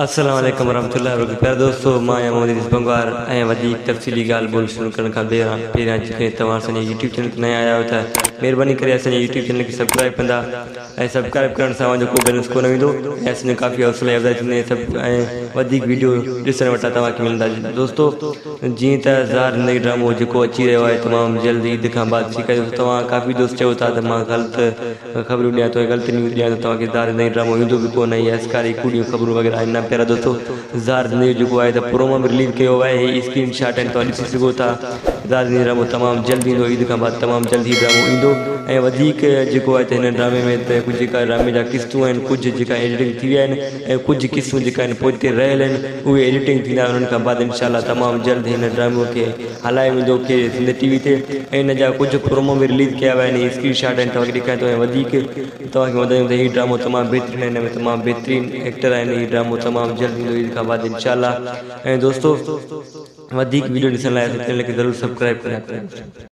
السلام عليڪم ورحمة الله وبرڪاته پيارا دوستو مان آهيان محمد ادريس بنگوار ۽ وڌيڪ تفصيلي ڳالهه ٻولهه شروع ڪرڻ کان پهريان جيڪڏهن توهان اسان جي يوٽيوب چينل تي نيا آيا آهيو ته مهرباني ڪري اسان جي يوٽيوب چينل کي سبسڪرائب ڪندا ۽ سبسڪرائب ڪرڻ سان اوهان جو ڪو به نقص ڪونه ويندو ۽ اسان جو ڪافي حوصلي افزائي ٿيندي ۽ سب ۽ وڌيڪ ويڊيو ڏسڻ وٽان توهان کي ملندا دوستو جيئن ته زار زندگي ڊرامو جيڪو اچي رهيو آهي تمام جلد عيد کان بعد ٺيڪ آهي دوستو توهان ڪافي دوست چئو ٿا ته مان غلط خبرون ڏيان ٿو ۽ غلط نيوز ڏيان ٿو توهان کي زار زندگي ڊرامو ايندو به ڪونه هي اسڪاري ڪوڙيون خبرون وغيره آهن نه پيارا دوستو زار زندگي جيڪو آهي ته پرومو به رليز ڪيو آهي هي اسڪرين شاٽ آهن توهان ڏسي سگهو ٿا زار زندگي ڊرامو تمام جلد ايندو عيد کان بعد تمام جلد هي ڊرامو ايندو ۽ وڌيڪ جيڪو آهي ته هن ڊرامي ۾ ته ڪجهه جيڪا ڊرامي جا قسطون آهن ڪجهه جيڪا ايڊيٽنگ ٿي ويا آهن ۽ ڪجهه قسطون جيڪا آهن پوئتي رهيل آهن اهي ايڊيٽنگ ٿيندا انهن کان بعد انشاء الله تمام جلد هن ڊرامو کي هلايو ويندو ڪي سنڌ ٽي وي تي ۽ ان جا ڪجهه پرومو به رليز ڪيا ويا آهن هي اسڪرين شاٽ آهن توهان کي ڏيکاريان ٿو ۽ وڌيڪ توهان کي ٻڌايون ته هي ڊرامو تمام بهترين آهي هن ۾ تمام بهترين ايڪٽر آهن هي ڊرامو تمام جلد ايندو عيد کان بعد انشاء الله ۽ دوستو وڌيڪ ويڊيو ڏسڻ لاء اسان چينل کي ضرور سبسڪرائب ڪندا.